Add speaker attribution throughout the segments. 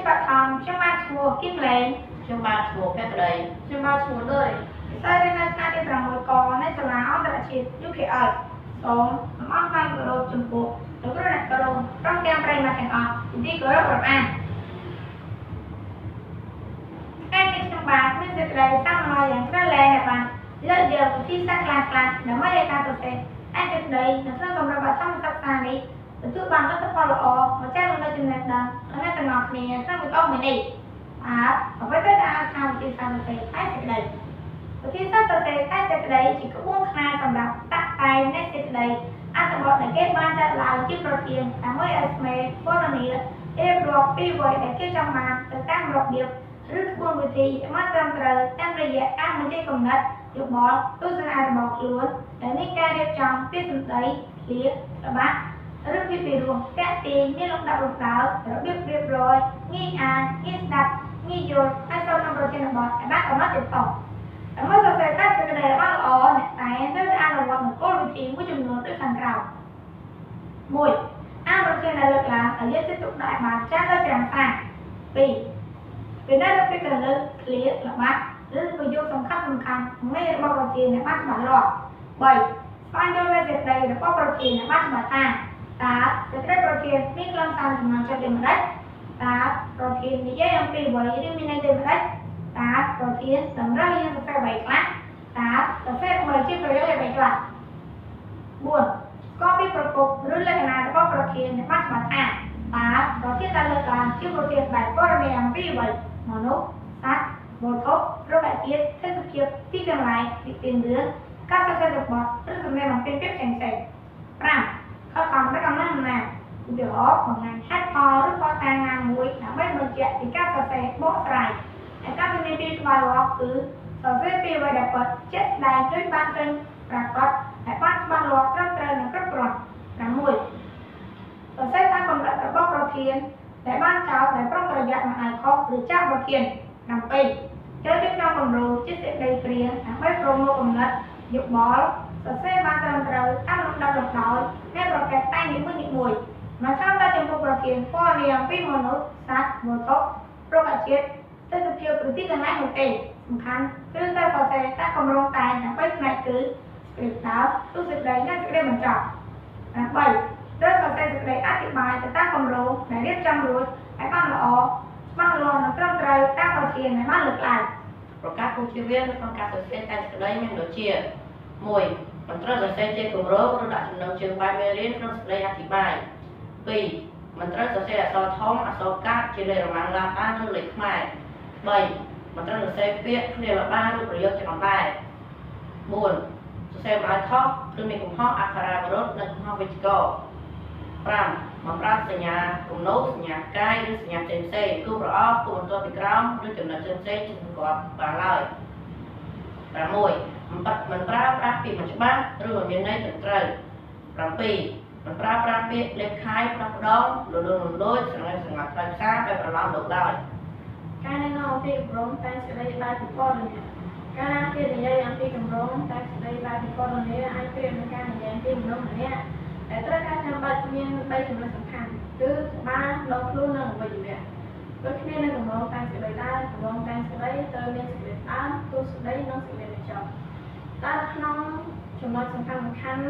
Speaker 1: ជាបឋមខ្ញុំបាទឈ្មោះគឹមលេង
Speaker 2: ខ្ញុំបាទឈ្មោះភក្តី
Speaker 3: ខ្ញុំបាទឈ្មោះដុយ
Speaker 1: សិស្សរៀននៅថ្នាក់ទី6កនៃសាលាអន្តរជាតិ UKL សូមអរគុណគោរពចំពោះលោកគ្រូអ្នកគ្រូព្រមទាំងប្រិយមិត្តទាំងអស់ជាទីគោរពរាប់អានថ្ងៃនេះខ្ញុំបាទមានសេចក្តីសាមញ្ញយ៉ាងក្រលែងដែលបានលើកយកវិធីសាស្ត្រខ្លះៗដើម្បីឲ្យការសរសេរឯកសេចក្តីនៅក្នុងកម្រិតបឋមសិក្សានេះទទួលបានលទ្ធផលល្អមកចែករំលែកចំណេះដឹងដល់អ្នកទាំងអស់គ្នាក្នុងវីដេអូមួយនេះអើអ្វីទៅដែលថាវិធីសាស្ត្រសរសេរឯកសេចក្តីវិធីសាស្ត្រសរសេរឯកសេចក្តីជាក្បួនខ្នាតសម្រាប់តាក់តែងនៃសេចក្តីអត្ថបទដែលគេបានចាត់ឡើងជាប្រធានដើម្បីឲ្យស្មេពណ៌នារៀបរាប់ពីអ្វីដែលគេចង់បានទៅតាមរបៀបឬក្បួនវិធីឲ្យបានត្រឹមត្រូវតាមរយៈការបញ្ចេញគំនិតយោបល់ទស្សនៈរបស់ខ្លួនដែលមានការរៀបចំពីសម្ដីឃ្លាល្បះឬពីពីរោះតាក់ទាញមានលំដាប់លំដោយរបៀបរៀបរយងាយអានងាយស្ដាប់ងាយយល់ហើយសមនឹងប្រធានបទឲ្យបានកំណត់ទៀតផងដើម្បីសរសេរតែសេចក្តីបានល្អអ្នកតែត្រូវអនុវត្តនូវគោលវិធីមួយចំនួនដូចខាងក្រោម1អានប្រធានដែលលើកឡើងឲ្យយកចិត្តទុកដាក់ឲ្យបានច្រើនដល់ច្រើនសារ2ពិនិត្យនៅពីកលឹះឃ្លាល្បះឬប្រយោគសំខាន់សំខាន់នៃរបស់ប្រធានឲ្យបានច្បាស់លាស់3ស្វែងយល់ពីសេចក្តីរបស់ប្រធានឲ្យបានច្បាស់ថាតើសេចក្តីប្រធានមានខ្លឹមសារចំណងចិត្តដូចម្តេចតើប្រធាននិយាយអំពីអ្វីឬមានន័យដូចម្តេចតើប្រធានតម្រូវយើងសរសេរអ្វីខ្លះតើសរសេរអ្វីជាប្រយោជន៍អ្វីខ្លះ4ស្គាល់ពីប្រភពឬលក្ខណៈរបស់ប្រធានឲ្យបានច្បាស់ថាតើប្រធានដែលលើកឡើងជាប្រធានបែបព័ត៌មានអំពីអ្វីមនុស្សសត្វវត្ថុរុក្ខជាតិទេសភាពទីកន្លែងនិទានរឿងការសរសេររបស់ឬសម្លេងបំពេញពាក្យផ្សេងៗ5ខិតខំរកអំណះអំណាងឧទាហរណ៍បង្ហាញហេតុផលឬភស្តុតាងណាមួយដើម្បីបញ្ជាក់ពីការសរសេរបកស្រាយឯការជំនាញពីច្បាស់លាស់គឺសរសេរពីអ្វីដែលពិតជាក់ស្ដែងដូចបានឃើញប្រាកដដែលបានច្បាស់លាស់ត្រឹមត្រូវនិងគ្រប់គ្រាន់6សរសេរតាមកម្រិតរបស់ប្រធានដែលបានចោទដោយប្រុងប្រយ័ត្នមិនឲ្យខុសឬចាស់ប្រធាន7ត្រូវរៀបចំគម្រោងជាសេចក្តីព្រាងដើម្បីប្រមូលគំនិតយោបល់សរសេរបានត្រឹមត្រូវតាមលំដាប់លំដោយនៃប្រភេទតែងនីមួយៗមិនត្រឹមតែចំពោះប្រធានពណ៌នាអំពីមនុស្សសត្វវត្ថុរុក្ខជាតិទេសភាពឬទីកន្លែងនោះទេសំខាន់គឺត្រូវសរសេរតាមគម្រោងតែងទាំង3ផ្នែកគឺសេចក្តីដើមទូសេចក្តីនិងសេចក្តីបញ្ចប់8ត្រូវសរសេរសេចក្តីអធិប្បាយទៅតាមគម្រោងដែលរៀបចំរួចឲ្យបានល្អច្បាស់លាស់និងត្រឹមត្រូវតាមប្រធានដែលបានលើកឡើង
Speaker 2: ប្រកាសពុជវានៅក្នុងការសរសេរតែសេចក្តីមានដូចជា1មិនត្រូវសរសេរជាគម្រោងឬដាក់ចំណងជើងបែបមេរៀនក្នុងសេចក្តីអធិប្បាយ2មិនត្រូវសរសេរអក្សរធំអក្សរកាត់ជាលេខរ៉ូម៉ាំងឡាតាំងឬលេខខ្មែរ3មិនត្រូវសរសេរពាក្យឃ្លាល្បាឬប្រយោគចំដែរ4សរសេរមិនឲ្យខុសឬមានកំហុសអក្ខរាវិរុទ្ធនិងកំហុសវេយ្យាករណ៍5មិនប្រើសញ្ញាគំនូសញ្ញាផ្កាយឬសញ្ញាផ្សេងៗគូប្រអប់គូបន្ទាត់ពីក្រោមឬចំណុចផ្សេងៗជាសម្គាល់បានឡើយ6មិនប្រើប្រាស់ពាក្យមិនច្បាស់ឬមិនមានន័យត្រឹមត្រូវ7មិនប្រើប្រាស់ពាក្យលេបខាយផ្ដោះផ្ដងលលន់លលួចស្រងេះស្រងាត់ផ្លូវផ្សារបែបប្រឡំលោកឡើយ
Speaker 3: ការណែនាំអំពីគម្រោងតែសេចក្តីបែបពិពណ៌នាកាលណាគេនិយាយអំពីគម្រោងតែសេចក្តីបែបពិពណ៌នាអាចប្រៀបនឹងការនិយាយអំពីមនុស្សម្នាក់ដែលត្រូវការចាំបាច់មាន3ចំណុចសំខាន់គឺក្បាលដងខ្លួននិងអវយវៈដូចគ្នានឹងគម្រោងតែសេចក្តីដែរគម្រោងតែសេចក្តីត្រូវមានសេចក្តីដើមទូសេចក្តីនិងសេចក្តីបញ្ចប់តែក្នុងចំណុចសំខាន់សំខាន់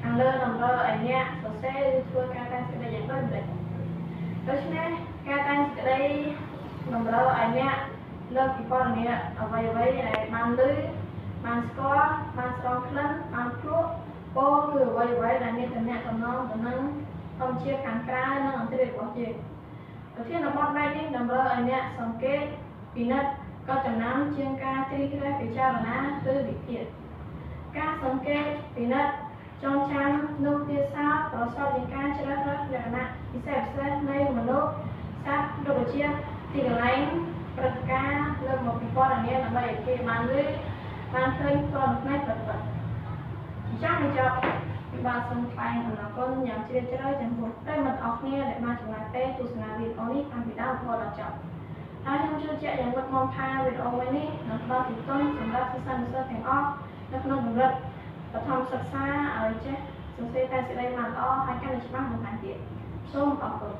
Speaker 3: ខាងលើតម្រូវឲ្យអ្នកសរសេរឬធ្វើការតែសេចក្តីយ៉ាងដូចម្តេចដូច្នេះការតែសេចក្តីតម្រូវឲ្យអ្នកលើកពិពណ៌នាអ្វីអ្វីដែលបានឮបានស្គាល់បានស្រង់ក្លិនបានភ្លក់ពោលគឺអ្វីអ្វីដែលមានតំណែងតំណងទៅនឹងធម្មជាតិខាងក្រៅនិងអន្តរាយរបស់យើងប្រធានបទបែបនេះតម្រូវឲ្យអ្នកសង្កេតពិនិត្យក៏ចំណាំជាងការត្រិះត្រាស់ពិចារណាឬវិភាគការសង្កេតពិនិត្យចងចាំនោះទៀតសោតប្រសពនៃការជ្រើសរើសលក្ខណៈពិសេសពិសេសនៃមនុស្សសត្វរុក្ខជាតិទីកន្លែងព្រឹត្តិការណ៍លើកមកពិពណ៌នាដើម្បីឲ្យគេបានឮបានឃើញផ្ទាល់ភ្នែកពិតៗចាំបញ្ចប់ពិបាកសូមថ្លែងអំណរគុណយ៉ាងជ្រាលជ្រៅចំពោះប្រិយមិត្តអស់គ្នាដែលបានចំណាយពេលទស្សនាវីដេអូនេះតាំងពីដើមរហូតដល់ចប់ហើយខ្ញុំជឿជាក់យ៉ាងមុតមមថាវីដេអូមួយនេះនឹងផ្ដល់ទិទុនសម្រាប់សិស្សានុសិស្សទាំងអស់នៅក្នុងកម្រិតបឋមសិក្សាឲ្យចេះសរសេរតែសេចក្តីបានល្អហើយកាន់តែច្បាស់បន្ថែមទៀតសូមអរគុណ